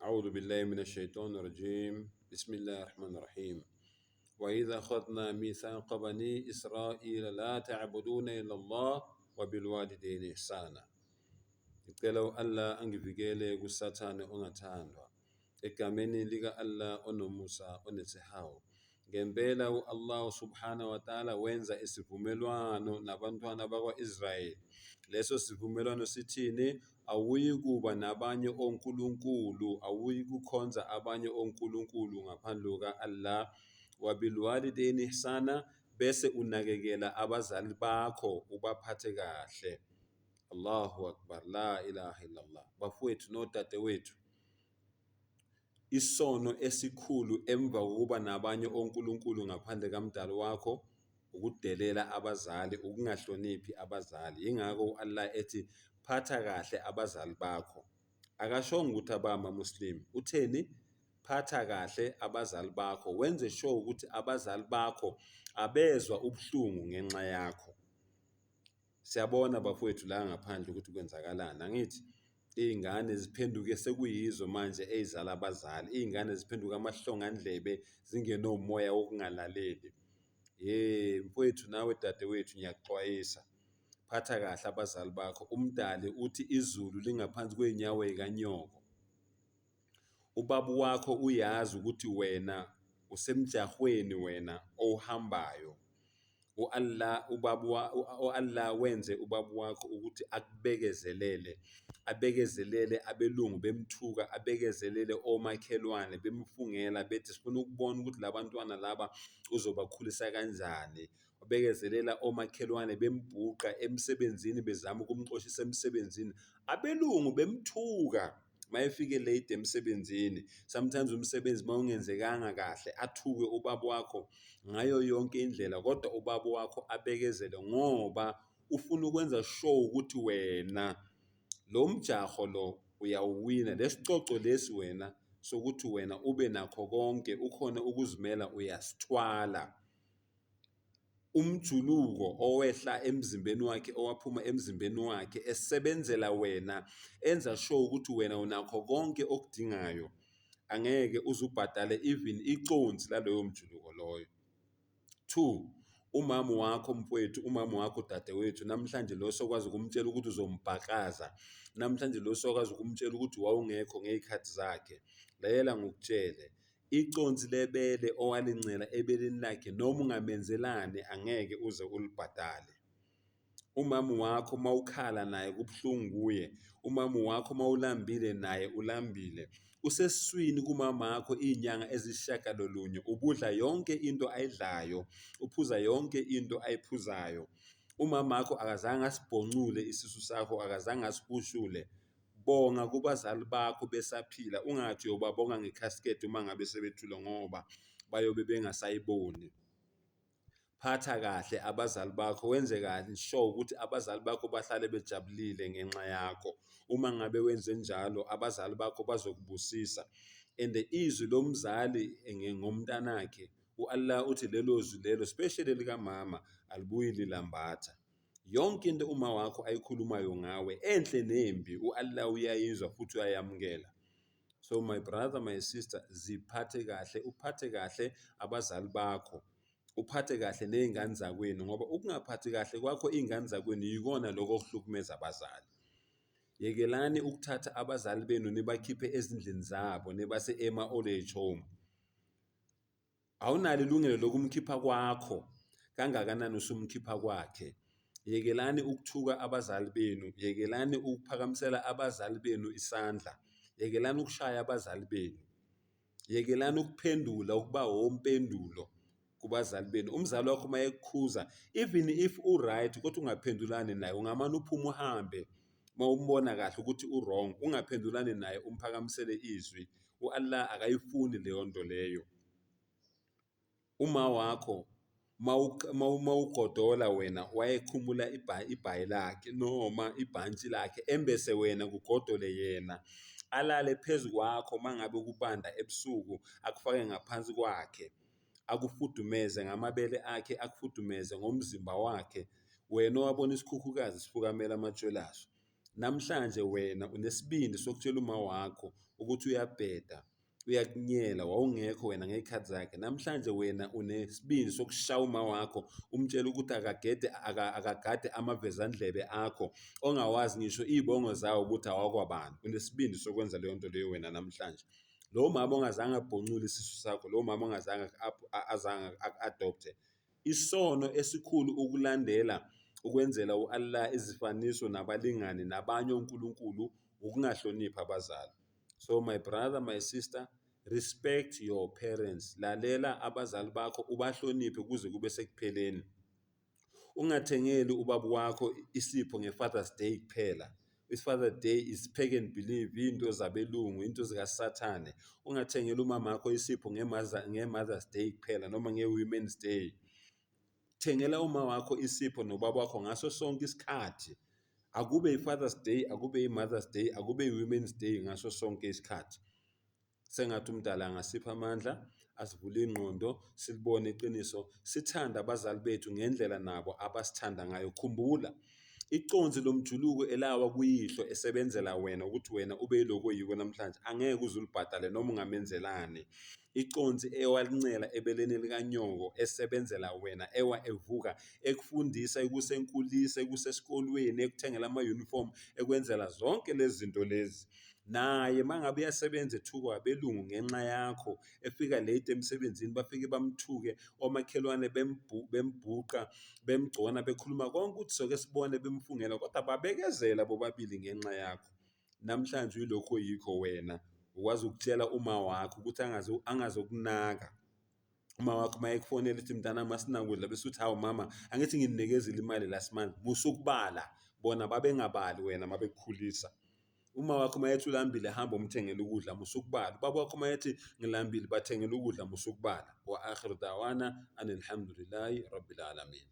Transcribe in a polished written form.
أعوذ بالله من الشيطان الرجيم بسم الله الرحمن الرحيم وإذا أخذنا ميثاق بني إسرائيل لا تعبدون إلا الله وبالوالدين إحسانا. Ngicela u-Allah angivikele kuSathane ongathandwa, egameni lika-Allah onomusa onesihawu. Ngempela u-Allah subhanahu wa ta'ala wenza isivumelwano nabantwana bakwa-Israyeli. Leso sivumelwano sithini? Awuyikuba nabanye onkulunkulu, awuyikukhonza abanye onkulunkulu ngaphandle kuka-Allah. Wabilwalidaini ihsana, bese unakekela abazali bakho ubaphathe kahle. Allahu akbar, la ilaha illallah. Bafowethu nodadewethu, isono esikhulu emva kokuba nabanye onkulunkulu ngaphandle kaMdali wakho ukudelela abazali, ukungahloniphi abazali. Yingakho u-Allah ethi phatha kahle abazali bakho. Akashongo ukuthi abamaMuslim, utheni? Phatha kahle abazali bakho, wenze sure ukuthi abazali bakho abezwa ubuhlungu ngenxa yakho. Siyabona bafowethu la ngaphandle ukuthi kwenzakalani, angithi? Iy'ngane ziphenduke sekuyizo manje ey'zala abazali, iy'ngane ziphenduke amahlongandlebe zingenomoya wokungalaleli. Ye mfowethu nawe dadewethu, ngiyakuxwayisa, phatha kahle abazali bakho. Umdali uthi izulu lingaphansi kwey'nyawo y'kanyoko. Ubaba wakho uyazi ukuthi wena usemjahweni wena owuhambayo. U-Allah ubaba u-Allah wenze ubaba wakho ukuthi akubekezelele, abekezelele abelungu bemthuka, abekezelele omakhelwane bemfungela bethi sifuna ukubona ukuthi la bantwana laba uzobakhulisa kanjani. Ubekezelela omakhelwane bembhuqa emsebenzini bezama ukumxoshisa emsebenzini, abelungu bemthuka mayefike late emsebenzini. Sometimes umsebenzi mawungenzekanga kahle athuke ubaba wakho ngayo yonke indlela, kodwa ubaba wakho abekezele ngoba ufuna ukwenza sure ukuthi wena lo mjaho lo uyawuwina, lesicoco lesi wena sokuthi wena ube nakho konke, ukhone ukuzimela, uyasithwala. Umjuluko owehla emzimbeni wakhe, owaphuma emzimbeni wakhe esebenzela wena, enza sure ukuthi wena unakho konke okudingayo, angeke uze ubhadale even iconsi laloyo mjuluko loyo. Two, umama wakho mfowethu, umama wakho dadewethu, namhlanje lo sokwazi ukumtshela ukuthi uzombhakaza, namhlanje lo sokwazi ukumtshela ukuthi wawungekho ngey'khathi zakhe. Lalela ngikutshele, iconsi lebele owalincela ebeleni lakhe noma ungamenzelani angeke uze ulibhadale. Umama wakho mawukhala naye kubuhlungu kuye, umama wakho mawulambile naye ulambile. Usesiswini kumamakho iy'nyanga eziyisishiyagalolunye, ubudla yonke into ayidlayo, uphuza yonke into ayiphuzayo. Umamakho akazange asibhoncule isisu sakho, akazange asihushule. Bonga kubazali bakho besaphila, ungathi uyobabonga nge-casket uma ngabe sebethule ngoba bayobe bengasayiboni. Phatha kahle abazali bakho, wenze kahle sure ukuthi abazali bakho bahlale bejabulile ngenxa yakho. Uma ngabe wenze njalo abazali bakho bazokubusisa. And izwi lomzali ngomntanakhe, u-Allah uthi lelo zwi lelo, especially likamama, alibuyi lilambatha. Yonke into uma wakho ayikhulumayo ngawe, enhle nembi, u-Allah uyayizwa futhi uyayamukela. So my brother, my sister, ziphathe kahle, uphathe kahle abazali bakho, uphathe kahle ney'ngane zakwenu, ngoba ukungaphathi kahle kwakho iy'ngane zakwenu yikona lokho okuhlukumeza abazali. Yekelani ukuthatha abazali benu nibakhiphe ezindlini zabo nibase ema-old age home. Awunalo ilungelo lokumkhipha kwakho, kangakanani usumkhipha kwakhe. Yekelani ukuthuka abazali benu, yekelani ukuphakamisela abazali benu isandla, yekelani ukushaya abazali benu, yekelani ukuphendula ukuba wompendulo kubazali benu. Umzali wakho uma ekukhuza, even if u-right kodwa ungaphendulani naye, ungamane uphume uhambe uma umbona kahle ukuthi u-wrong, ungaphendulani naye umphakamisele izwi. U-Allah akayifuni leyo nto leyo. Uma wakho mawugodola wena wayekhumula ibhayi lakhe noma ibhantshi lakhe embese wena kugodole yena, alale phezu kwakho uma ngabe kubanda ebusuku, akufake ngaphansi kwakhe, akufudumeze ngamabele akhe, akufudumeze ngomzimba wakhe. Wena owabona isikhukhukazi sifukamela amatshwele aso. Namhlanje wena unesibindi sokutshela uma wakho ukuthi uyabheda, uyakunyela, wawungekho wena ngey'khathi zakhe. Namhlanje wena unesibindi sokushaya uma wakho, umtshele ukuthi akagede akagade amavezandlebe akho ongawazi ngisho iy'bongo zawo ukuthi awakwabani. Unesibindi sokwenza leyo nto leyo wena namhlanje. Lowo mama ongazange abhoncule isisu sakho, lowo mama ongazange azange aku-adopthe. Isono esikhulu ukulandela ukwenzela u-Allah izifaniso nabalingani nabanye onkulunkulu ukungahloniphi abazali. So my brother, my sister, respect your parents. Lalela abazali bakho ubahloniphe kuze kube sekupheleni. Ungathengeli ubaba wakho isipho nge-Father's Day kuphela. I-Father Day is pagan belief, into zabelungu, into zikasathane. Ungathengeli umamakho isipho nge-Mother's Day kuphela noma nge-Women's Day. Thengela uma wakho isipho nobaba wakho ngaso sonke isikhathi. Akube i-Father's Day, akube i-Mother's Day, akube i-Women's Day ngaso sonke isikhathi. Sengathi uMdali angasipha amandla, asivule ingqondo, silibone iqiniso, sithande abazali bethu ngendlela nabo abasithanda ngayo. Khumbula, iconsi lomjuluko elawa kuyihlo esebenzela wena ukuthi wena ube yilokhu oyiko namhlanje, angeke uze ulibhadale noma ungamenzelani. Iconsi ewalincela ebeleni likanyoko esebenzela wena, ewa evuka, ekufundisa, ekusenkulisa, ekusesikolweni, ekuthengela ama-uniform, ekwenzela zonke lezi zinto lezi. Naye mangabe uyasebenza ethukwa abelungu ngenxa yakho, efika late emsebenzini bafike bamthuke, omakhelwane bembhuqa, bemgcona, bekhuluma konke ukuthi soke sibone bemfungela, kodwa babekezela bobabili ngenxa yakho. Namhlanje uyilokhu oyikho wena, ukwazi ukutshela uma wakho ukuthi angazokunaka. Uma wakho uma ekufonela ethi mntanami asinakudla bese uthi hawu mama angithi nginikezile imali last month, musa ukubala, bona babengabali wena uma bekukhulisa. Uma wakho uma ethi ulambile hamba umthengele ukudla, musa ukubala. Ubaba wakho uma ethi ngilambile bathengele ukudla, musa ukubala. Wa akhiru dawana anilhamdulillahi rabbil alamin.